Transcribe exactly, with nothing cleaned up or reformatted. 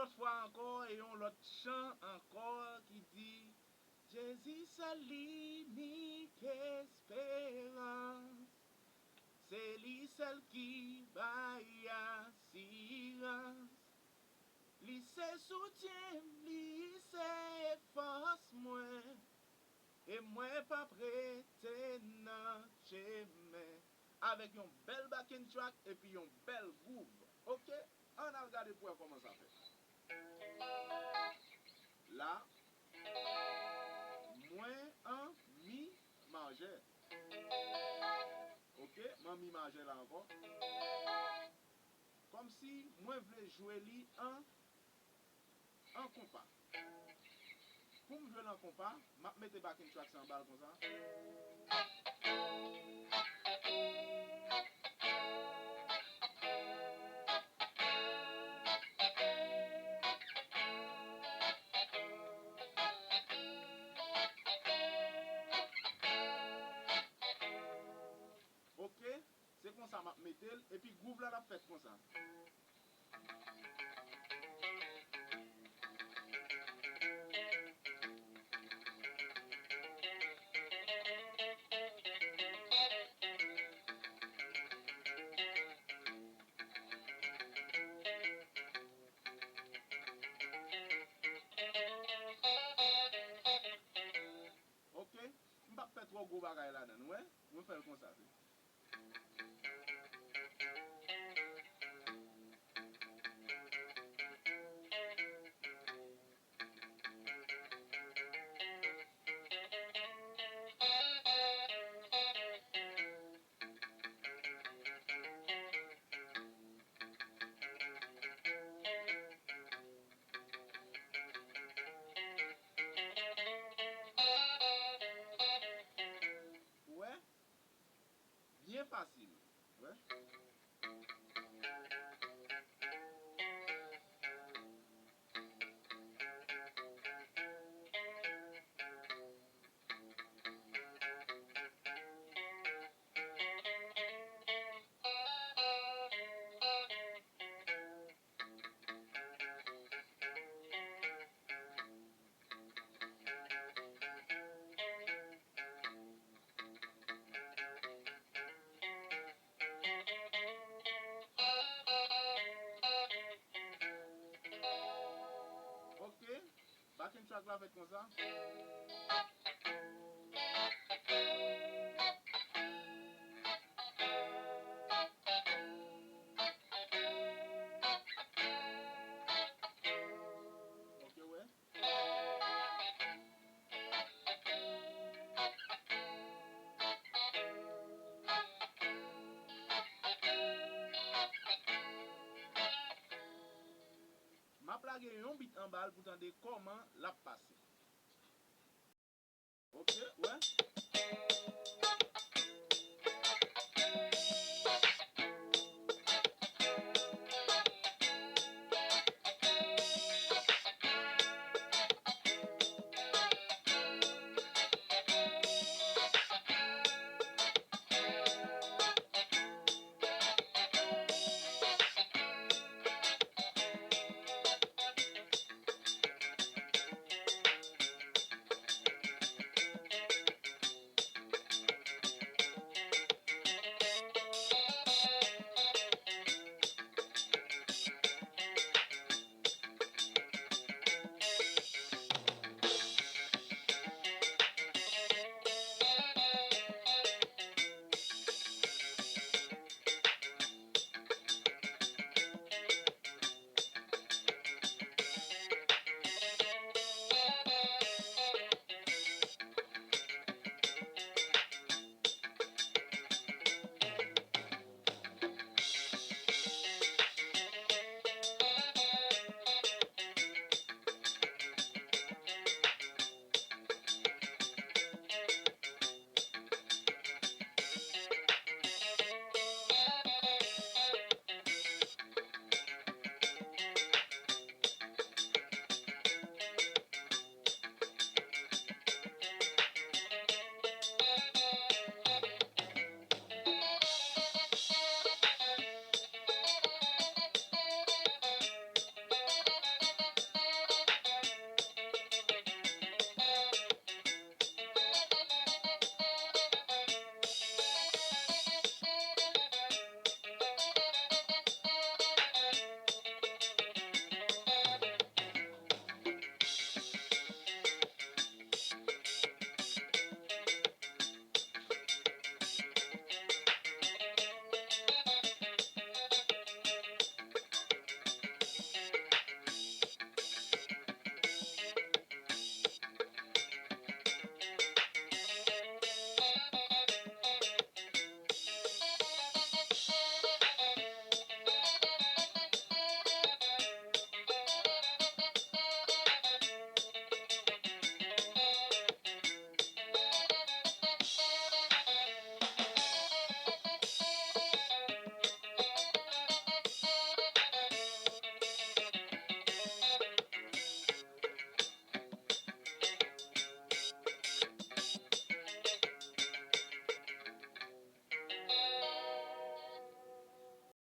lòt fwa ankò, e yon lòt chan ankò ki di, Jezi sèl limik esperans, se li sèl ki bay asirans. Li se soutyen m, li se fòs mwen, e mwen p ap rete nan chemen. Avèk yon bèl backing track epi yon bèl groove. Oke, ann al gade pou wè kòman sa fèt. La, mwen an mi majè. Oke, m an mi majè la ankò. Kòmsi mwen vle jwe li an, an konpa. Pou m jwe l an konpa, m ap mete backing track sa anba l konsa. Oke, se konsa m ap mete l, epi groove la l ap fèt konsa. Oke, m p ap fè twò gwo bagay ladan l, ou wè? Mwen fè l konsa, se. Ou wè? Byen fasil. Ou wè? Ok. Backing track la fèt konsa. Ok, wè. M ap lage yon beat anba l pou tande kòman l ap pase. Ok, wè.